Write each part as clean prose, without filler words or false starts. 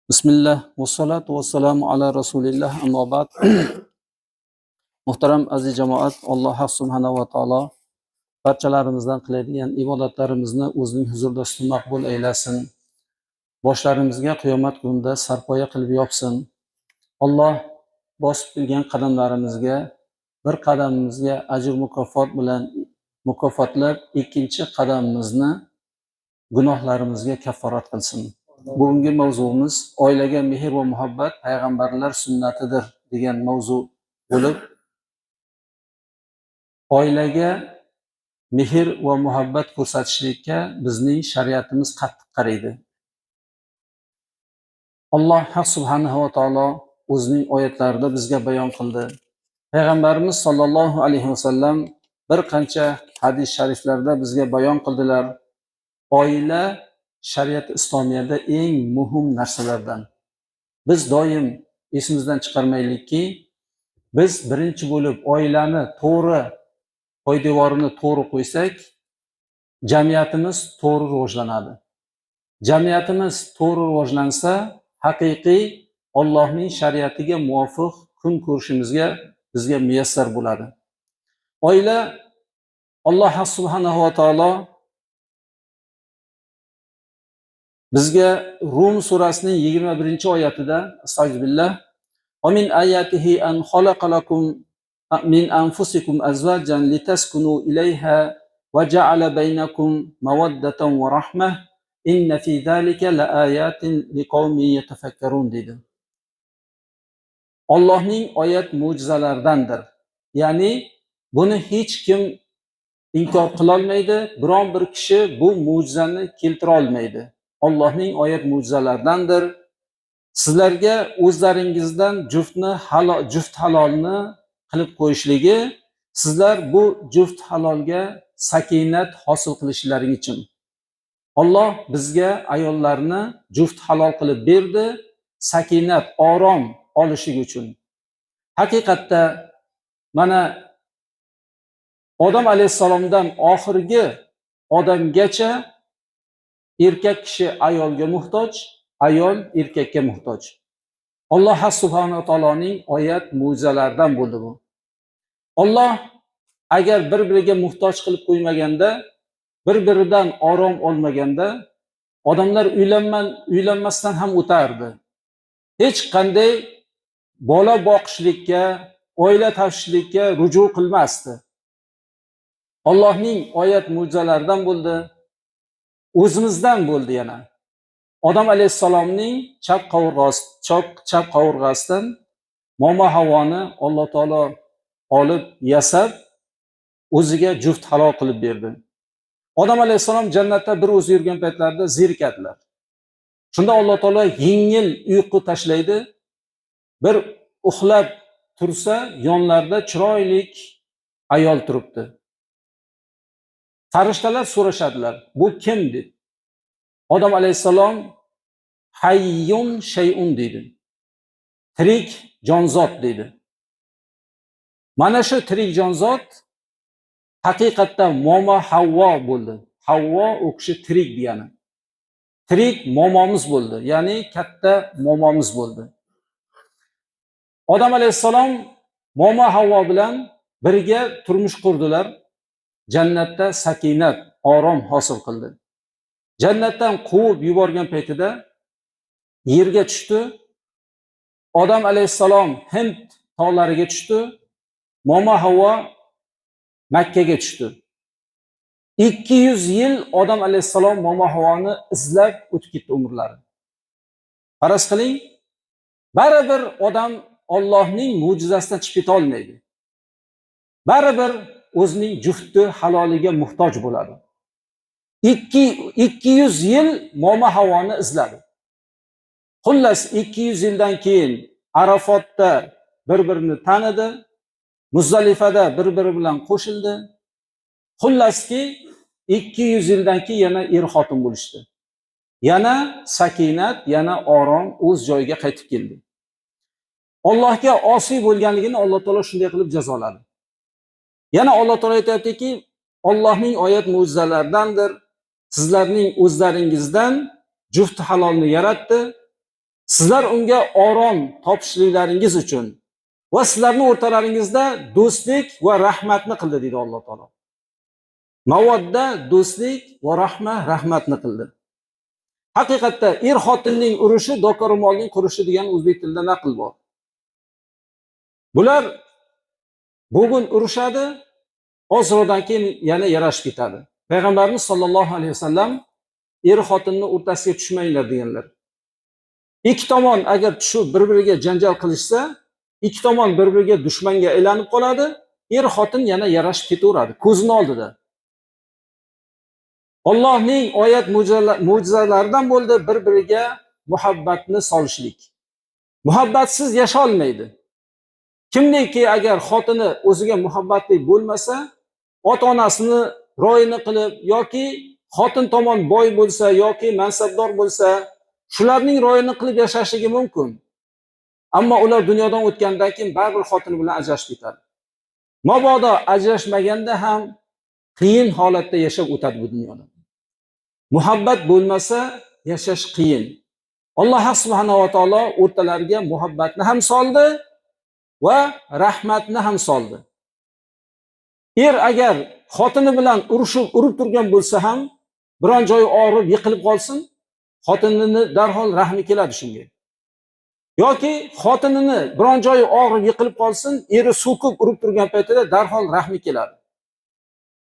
Bismillah, vassalotu vassalamu ala rasulilloh, ammo ba'd. Muhtaram aziz jamoat, Alloh subhanahu va taolo barchalarimizdan qiladigan ibodatlarimizni o'zining huzurida husni maqbul aylasin. Boshlarimizga qiyomat kunida sarpoya qilib yopsin. Alloh bosib turgan qadamlarimizga bir qadamimizga ajr mukofot bilan mukofotlab, ikkinchi qadamimizni gunohlarimizga kafforat qilsin. Bugungi mavzumiz oilaga mehr va muhabbat payg'ambarlar sunnatidir degan mavzu bo'lib, oilaga mehr va muhabbat ko'rsatishlikka bizning shariatimiz qattiq qaraydi. Alloh subhanahu va taolo o'zining oyatlarida bizga bayon qildi. Payg'ambarimiz sollallohu alayhi vasallam bir qancha hadis shariflarda bizga bayon qildilar. Oila shariat islomiyada eng muhim narsalardan. Biz doim esimizdan chiqarmaylikki, biz birinchi bo'lib oilani to'g'ri poydevorini to'g'ri qo'ysak, jamiyatimiz to'g'ri rivojlanadi. Jamiyatimiz to'g'ri rivojlansa, haqiqiy Allohning shariatiga muvofiq kun ko'rishimizga bizga muyassar bo'ladi. Oila Alloh subhanahu va taolo bizga Rum surasining 21-oyatida astagfirullah va min ayatihi an khalaqa lakum min anfusikum azwajan litaskunu ilayha va ja'ala baynakum mawaddatan va rahmah inna fi zalika laayatin liqaumin yatafakkarun deydi. Allohning oyat mo'jizalaridandir. Ya'ni buni hech kim inkor qilolmaydi, biron bir kishi bu mo'jizani keltira olmaydi. Allohning oyat mo'jizalaridandir. Sizlarga o'zlaringizdan juftni halol, juft halolni qilib qo'yishligi, sizlar bu juft halolga sakinat hosil qilishlaring uchun. Alloh bizga ayollarni juft halol qilib berdi, sakinat, orom olishligi uchun. Haqiqatda mana Odam alayhissalomdan oxirgi odamgacha erkak kishi ayolga muhtoj, ayol erkakka muhtoj. Alloh subhanahu va taoloning oyat mo'jizalaridan bo'ldi bu. Alloh agar bir-biriga muhtoj qilib qo'ymaganda, bir-biridan orom olmaganda, odamlar uylanmasdan ham o'tardi. Hech qanday bola boqishlikka, oila tashishlikka ruju qilmasdi. Allohning oyat mo'jizalaridan bo'ldi. O'zimizdan bo'ldi yana. Odam alayhissalomning chap qovurg'asi, chap qovurg'asidan momo Havvoni Alloh taolo olib yasab, o'ziga juft halol qilib berdi. Odam alayhissalom jannatda bir o'zi yurgan paytlarida zerikadilar. Shunda Alloh taolo yengil uyqu tashlaydi. Bir uxlab tursa, yonlarida chiroyli ayol turibdi. Farishtalar so'rashadilar, bu kim deb. Odam alayhissalom hayyun shay'un deydi. Tirik jonzot deydi. Mana shu tirik jonzot haqiqatda momo Havvo bo'ldi. Havvo u kishi tirik degani. Tirik momomiz bo'ldi, ya'ni katta momomiz bo'ldi. Odam alayhissalom momo Havvo bilan birga turmush qurdilar. Jannatda sakinat, orom hosil qildi. Jannatdan quvib yuborgan paytida yerga tushdi. Odam alayhissalom Hind tog'lariga tushdi. Momo Havvo Makkaga tushdi. 200 yil Odam alayhissalom momo Havvoni izlab o'tib ketdi umrlari. Faraz qiling, baribir odam Allohning mo'jizasidan chiqib keta olmaydi. Baribir o'zining jufti haloliga muhtoj bo'ladi. 200 yil momo Havvoni izladi. Xullas 200 yildan keyin Arafotda bir-birini tanidi, Muzdalifada bir-biri bilan qo'shildi. Xullaski 200 yildan keyin yana er-xotin bo'lishdi. Yana sakinat, yana orom o'z joyiga qaytib keldi. Allohga osiy bo'lganligini Alloh taolo shunday qilib jazoladi. Yana Alloh taolo aytayaptiki, Allohning oyat mo'jizalaridandir. Sizlarning o'zlaringizdan juft halolni yaratdi. Sizlar unga orom topishliklaringiz uchun va sizlarni o'rtalaringizda do'stlik va rahmatni qildi, deydi Alloh taolo. Mavodda do'stlik va rahmatni qildi. Haqiqatda er xotinning urushi doka ro'molning qurishi degan o'zbek tilida naql bor. Bular bugun urushadi, ozroqdan keyin yana yarashib ketadi. Payg'ambarimiz sollallohu alayhi vasallam er xotinni o'rtasiga tushmanglar deganlar. Ikki tomon agar tushib bir-biriga janjal qilishsa, ikki tomon bir-biriga dushmanga aylanib qoladi, er xotin yana yarashib ketaveradi ko'zini oldida. Allohning oyat mo'jizalaridan bo'ldi bir-biriga muhabbatni solishlik. Muhabbatsiz yasha olmaydi. Kimniki agar xotini o'ziga muhabbatli bo'lmasa, ota-onasini royini qilib yoki xotin tomon boy bo'lsa yoki mansabdor bo'lsa, shularning royini qilib yashashligi mumkin. Ammo ular dunyodan o'tgandan keyin baribir xotini bilan ajrashib ketadi. Mabodo ajrashmaganda ham qiyin holatda yashab o'tadi bu dunyoda. Muhabbat bo'lmasa yashash qiyin. Alloh subhanahu va taolo o'rtalariga muhabbatni ham soldi va rahmatni ham soldi. Er agar xotini bilan urushib urib turgan bo'lsa ham, biron joyi og'rib yiqilib qolsin, xotinini darhol rahmi keladi shunga. Yoki xotinini biron joyi og'rib yiqilib qolsin, eri so'kib urib turgan paytida darhol rahmi keladi.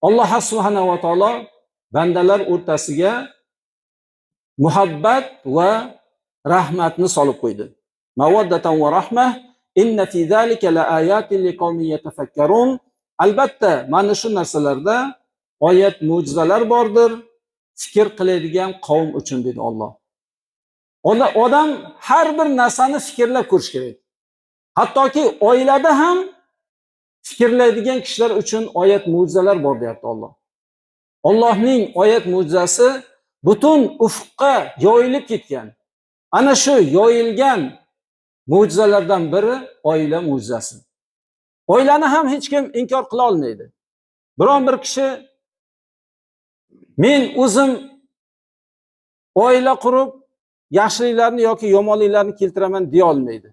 Alloh subhanahu va taolo bandalar o'rtasiga muhabbat va rahmatni solib qo'ydi. Mawaddatan va rahmah, inna fi zalika laayatin liqaumin yatafakkarun. Albatta mana shu narsalarda oyat mo'jizalar bordir, fikr qiladigan qavm uchun, dedi Alloh. Odam har bir narsani fikrlab ko'rish kerak. Hattoki oilada ham fikrlaydigan kishilar uchun oyat mo'jizalar bor, deyapti Alloh. Allohning oyat mo'jizasi butun ufqqa yoyilib ketgan. Ana shu yoyilgan mo'jizalardan biri oila mo'jizasi. Oilani ham hech kim inkor qila olmaydi. Biron bir kishi men o'zim oila qurib yaxshiliklarni yoki yomonliklarni keltiraman deya olmaydi.